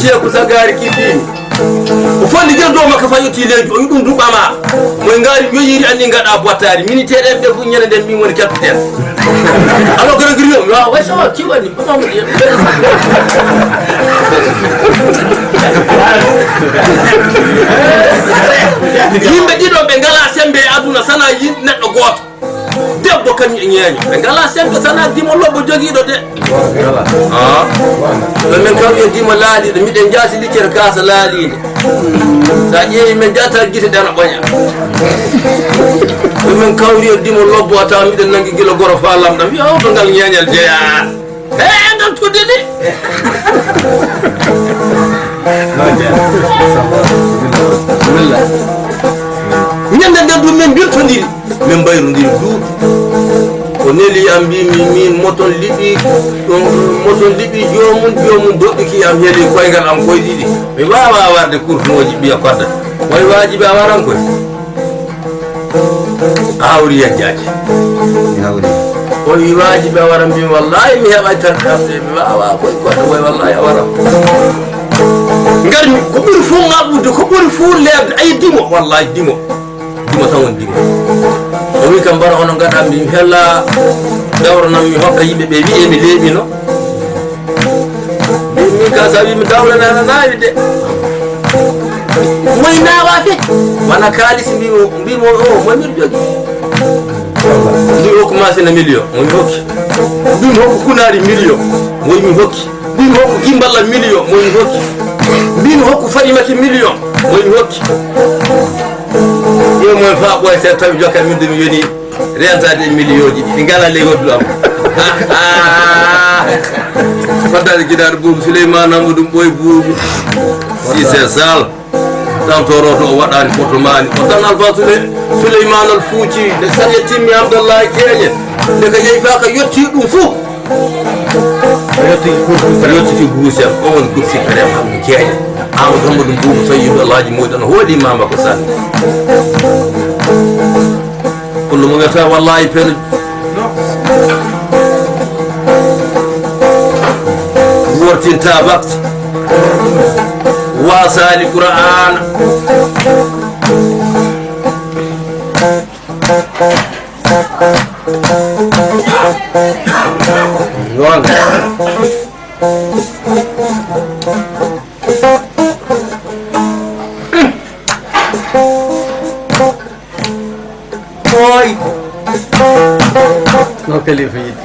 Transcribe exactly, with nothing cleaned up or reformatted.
Ceeku Sagaari kiɗɗiimi. O fondi nder dow makka, faa yottii leydi, o wi' ɗum duɓɓama. Moy ngaari njoyiiri anni ngaɗa bottaari. Militeer en ɓe fof ñande nden min woni capitaine. Alors, Grand Griot, mi waawa, way so kiwani. Yimɓe ɗiɗo ɓe ngalaa semmbe e aduna, sanaa yim-, neɗɗo gooto. Debbo kañum e ñeeño. Ɓe ngalaa semmbe, sanaa Dimo Lobbo jogiiɗo de. Ah. Ɗo min kawri e Dimo laaliiɗo, miɗen jaasi liccere kaasa laaliinde. So a ƴeewi, min jaata gite ɗe ana ɓoña. Ɗo min kawri e Dimo Lobbo, a tawa miɗen nangi gila goro faa lamɗam. Wiya, "O, to ngal ñeeñal jeyaa." He, ngal tudde de. Bismillah. Ñande nden ɗum min mbirtondiri, min mbayrondiri duuɓi. O neli yam, mbimi, min moton liɓi, ɗum moton liɓi joomum, joomum doɗɗiki yam, heli koyngal am koy ɗiɗi. Mi waawaa warde kurtunooji ɓiya kodda. Way waajibi a waran koy. A hawri yejjaaji. Mi hawri. O wi, "Waajibi a waran." Mbimi, "Wallaahi mi heɓay tan kam de, mi waawaa koy koy, koy, wallaahi a waran." Ngarmi, ko ɓuri fuu ŋaɓɓude, ko ɓuri fuu leerde, ayi Dimo, wallaahi Dimo. Dimo tan woni Dimo. O wi kam, "Mbara hono ngaɗa?" Mbimi, "Hella dawranam mi hokka yimɓe ɓe, wi'e mi leeɓino." Min, min ka sa wi mi dawla nana nawi de. Moy nawa fe? Mana kaalis mbimo, mbimo o, moy mbiɗo jogi. Mbi hokku masina million, moy hokki. Mbi hokku kunari million, moy mi hokki. Mbi hokku gimballa million, moy mi hokki. Mbi hokku farimaki million, moy mi hokki. Yo moy fa boy se tawi jokka min dum yoni. Rentade e miliyooji ɗi ngala ley hoddu am. Faddaade gidaar buubu Souleymane Amadou Mboy buubu. Cissé Sall. Tan toroto o waɗaani foto maani. O tan Alfa Souley-, Souleymane Al Fouti. Nde sariya timmi Abdallahi Keeƴe. Nde ka yehi fa ka yotti ɗum fof. Yotti, yotti buusel. O woni gursi kare am Keeƴe. Amadou Amadou Mbow Sayyid Alhaji Moƴƴo no hooli mama ko sanni. Kullu mo wiyata wallahi pen wortinta bakti wasali Qur'an. Noon. Oy. No kalifa yiɗi.